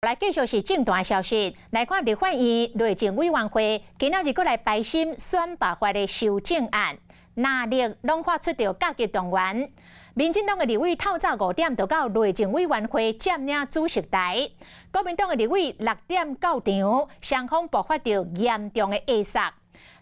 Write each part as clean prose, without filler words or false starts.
來繼續是政壇消息，來看立法院內政委員會今仔日閣來排審選罷法的修正案，藍綠攏發出著甲級動員。民進黨的立委透早5點就到內政委員會佔領主席台，國民黨的立委6點到場，雙方爆發著嚴重的下殺。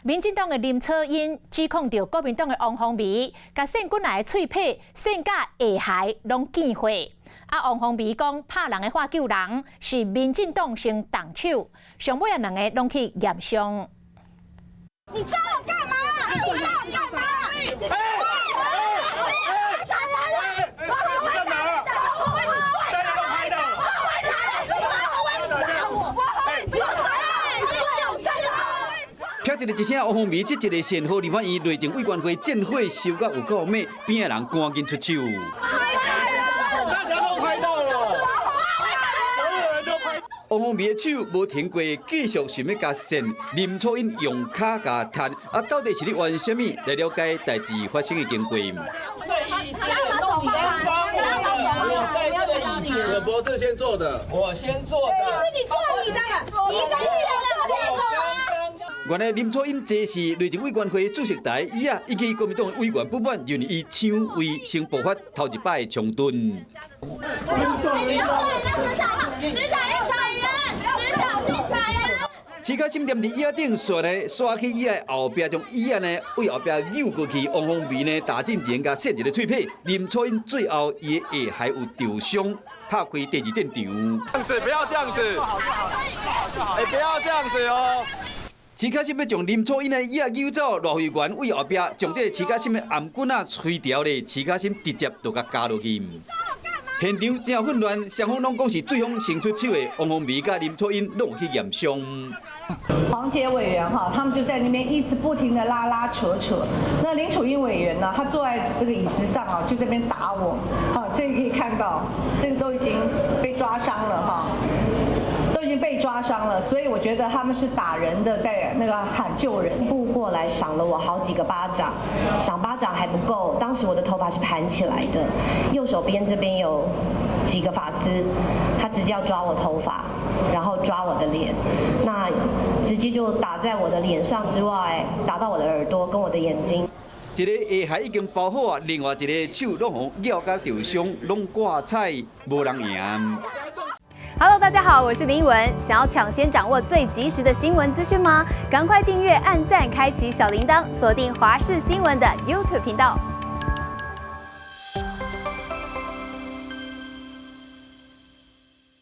民進黨的林楚茵指控著國民黨的王鴻薇，共扇棍仔的喙䫌扇甲下頦攏見血。啊，王鴻薇講拍人的喝救人，是民進黨先動手，上尾仔兩個攏去驗傷。你抓我幹嘛？你抓我幹嘛？打人了！我會打的，我會打的，我會打的，我會打我，我會有誰？有誰？聽一個一聲，王鴻薇這一个善號立法院內政委員會戰火燒甲有夠猛，邊仔人趕緊出手。大家都拍到了，所有人都拍。王鴻薇的手無停過，繼續想欲共扇林楚茵用跤共踢，啊，到底是咧冤啥物？來了解代誌發生的經過。我在這個椅子，我不是先坐的，我先坐的。你自己坐你的，你自己坐那個。原來林楚茵坐是內政委員會主席台椅仔，引起國民黨委員不滿，認為伊搶位先爆發頭一擺的衝突。你坐人家身上，徐巧芯踩人，徐巧芯踩人。徐巧芯踮佇椅仔頂，煞咧刷去椅仔後壁，將椅仔呢對後壁扭過去。王鴻薇呢打進前共扇一个喙䫌。林楚茵最後伊的下頦有受傷，拍開第二戰場。這樣子，不要這樣子，哎，不要這樣子哦。徐巧芯欲將林楚茵的椅仔扭走，賴委員對後壁將這个徐巧芯的頷頸仔吹掉咧，徐巧芯直接就共咬落去。現場真混亂，雙方攏講是對方先出手的，王鴻薇佮林楚茵攏有去驗傷。黃杰委員哈，他們就在那邊一直不停的拉拉扯扯。那林楚茵委員呢，他坐在這個椅子上啊，就這邊打我。好，這個可以看到，這個都已經被抓傷了哈，都已經被抓傷了。所以我覺得他們是打人的，在那個喊救人。步過來賞了我好幾個巴掌，賞巴掌還不夠，當時我的頭髮是盤起來的，右手邊這邊有幾個髮絲，他直接要抓我頭髮，然後抓我的臉，那直接就打在我的臉上之外，打到我的耳朵跟我的眼睛。一個下頦已經包好啊，另外一個手攏予咬甲受傷，攏掛彩，無人贏。 Hello，大家好，我是林依文。想要搶先掌握最及時的新聞資訊嗎？趕快訂閱、按讚、開啟小鈴鐺，鎖定華視新聞的 YouTube 頻道。